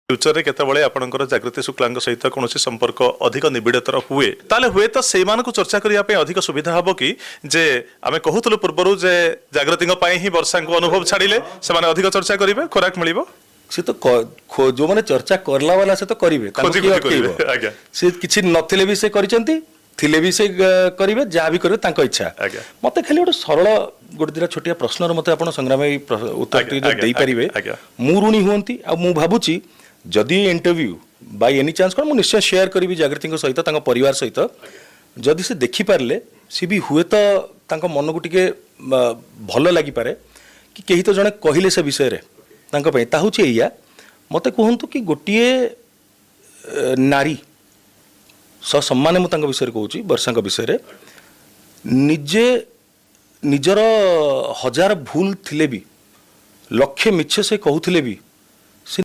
ଫ୍ୟୁଚରରେ କେତେବେଳେ ଆପଣଙ୍କର ଜାଗୃତି ଶୁକ୍ଲାଙ୍କ ସହିତ କୌଣସି ସମ୍ପର୍କ ଅଧିକ ନିବିଡ଼ତର ହୁଏ, ତାହେଲେ ହୁଏତ ସେଇମାନଙ୍କୁ ଚର୍ଚ୍ଚା କରିବା ପାଇଁ ଅଧିକ ସୁବିଧା ହବ କି ଯେ ଆମେ କହୁଥିଲୁ ପୂର୍ବରୁ ଯେ ଜାଗୃତିଙ୍କ ପାଇଁ ହିଁ ବର୍ଷାଙ୍କୁ ଅନୁଭବ ଛାଡ଼ିଲେ, ସେମାନେ ଅଧିକ ଚର୍ଚ୍ଚା କରିବେ, ଖୋରାକ ମିଳିବ। ସେ ତ ଯୋଉମାନେ ଚର୍ଚ୍ଚା କଲା ବାଲା, ସେ ତ କରିବେ, ତାଙ୍କୁ ଖୋଜି କିଏ ଖୋଜି କରିବେ, ଅଟକେଇବ? ଆଜ୍ଞା। ସେ କିଛି ନଥିଲେ ବି ସେ କରିଛନ୍ତି, ଥିଲେ ବି ସେ କରିବେ, ଯାହା ବି କରିବେ ତାଙ୍କ ଇଚ୍ଛା। ମତେ ଖାଲି ଗୋଟେ ସରଳ ଗୋଟେ ଦିଟା ଛୋଟିଆ ପ୍ରଶ୍ନର ମତେ ଆପଣ ସଂଗ୍ରାମ ଭାଇ ଉତ୍ତର ଟିକେ ଯଦି ଦେଇପାରିବେ, ମୁଁ ଋଣୀ ହୁଅନ୍ତି। ଆଉ ମୁଁ ଭାବୁଛି ଯଦି ଇଣ୍ଟରଭ୍ୟୁ ବାଇ ଏନି ଚାନ୍ସ କ'ଣ ମୁଁ ନିଶ୍ଚୟ ସେୟାର କରିବି ଜାଗୃତିଙ୍କ ସହିତ, ତାଙ୍କ ପରିବାର ସହିତ, ଯଦି ସେ ଦେଖିପାରିଲେ ସେ ବି ହୁଏତ ତାଙ୍କ ମନକୁ ଟିକେ ଭଲ ଲାଗିପାରେ କି କେହି ତ ଜଣେ କହିଲେ ସେ ବିଷୟରେ ତାଙ୍କ ପାଇଁ। ତା ହେଉଛି ଏଇଆ, ମୋତେ କୁହନ୍ତୁ କି ଗୋଟିଏ ନାରୀ ସସମ୍ମାନେ ମୁଁ ତାଙ୍କ ବିଷୟରେ କହୁଛି, ବର୍ଷାଙ୍କ ବିଷୟରେ, ନିଜେ ନିଜର ହଜାର ଭୁଲ ଥିଲେ ବି, ଲକ୍ଷେ ମିଛ ସେ କହୁଥିଲେ ବି